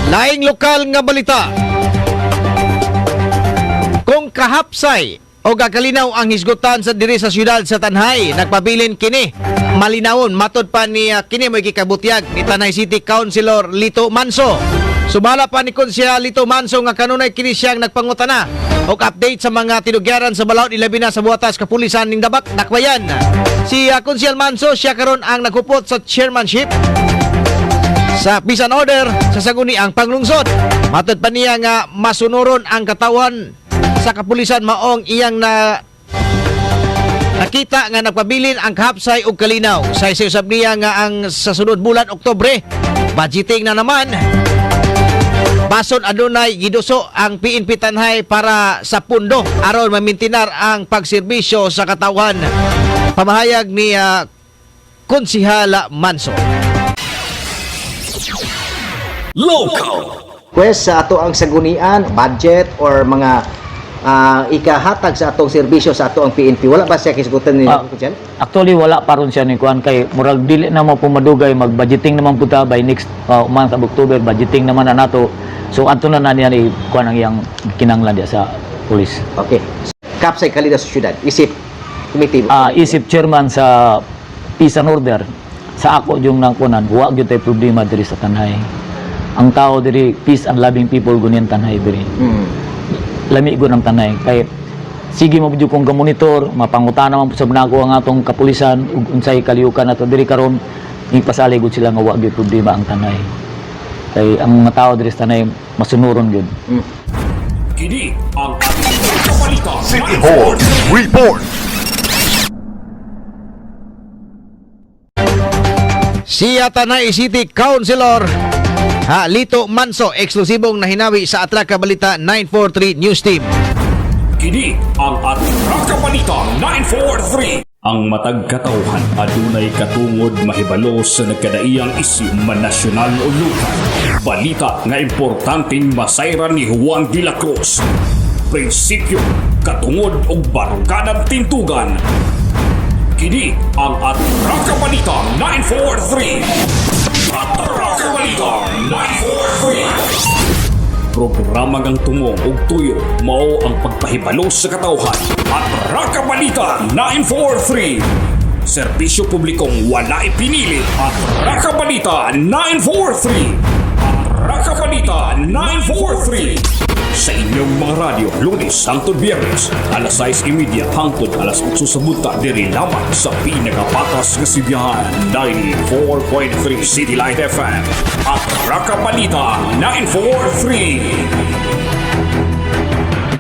Laing lokal nga balita. Kung kahapsay o kakalinaw ang hisgutan sa diri sa syudad sa Tanay, nagpabilin kini malinawon, matod pa ni kini mo gikabutyag ni Tanay City Councilor Lito Manso. Sumala pa ni Konsehal Lito Manso nga kanunay kini siyang nagpangutana og update sa mga tinugyaran sa balaod, ilabi na sa buhatas kapulisan ning Dabak Dakbayan. Si Konsehal Manso, siya karon ang naghupot sa chairmanship sa Peace and Order sa Sangguniang Panglungsod. Matod pa niya nga masunuron ang katawan sa kapulisan, maong iyang na nakita nga nagpabilin ang kahapsay ug kalinaw. Sa usab niya nga ang sa sunod bulan Oktubre, budgeting na naman. Bason adunay giduso ang PNP Tanay para sa pundo aron mamintinar ang pagserbisyo sa katawhan. Pamahayag ni Konsihala Manso. Local. Request sa ato ang sanggunian, budget or mga ikahatag sa atong serbisyo sa ato ang PNP. Wala ba siya kisgutan ni Kuan? Actually, wala pa ron siya ni kuan kay murag dili na mo pumadugay, mag-budgeting naman puta by next month of October, budgeting naman na nato. So adto na na niya ni kuan ang iyang kinanglan diya sa pulis. Okay. Kapsay kalidad sa syudad. Isip committee. Isip chairman sa Peace and Order, sa ako yung nang kunan, wa gyud tay problema diri sa Tanay. Ang tao diri, peace and loving people gunin Tanay diri. Lami gud ang Tanay kay sige mo gyud kong gamonitor, mapangutana man sab nako ang atong kapulisan ug unsay kalihukan nato diri karon, ipasali gud sila nga wa gyud problema ang Tanay kay ang mga tao diri sa Tanay masunuron gyud. Kini ang ating balita. City Hall Report. Siya Tanay City Councilor ha, Lito Manso, eksklusibong nahinawi sa Atraka Balita 943 News Team. Kini ang Atraka Balita 943. Ang matag katawhan adunay katungod mahibalo sa nagkadaiyang isyu man nasyonal o lokal. Balita nga importanteng masayran ni Juan de la Cruz. Prinsipyo, katungod og baruganan tintugan. Kini ang Atraka Balita 943. Atraka Balita 943. Programa ngang tumong ug tuyo mao ang pagpahibalo sa katawhan. Atraka Balita 943. Serbisyo publikong wala ipinili. Atraka Balita 943. Atraka Balita 943. Sa inyong mga radyo, Lunes hangtod Biyernes, alas 6:30 hangtod alas 8 sa buntag, diri lamang sa pinakapatas nga sibihan, 94.3 City Light FM. Atraka Balita 943.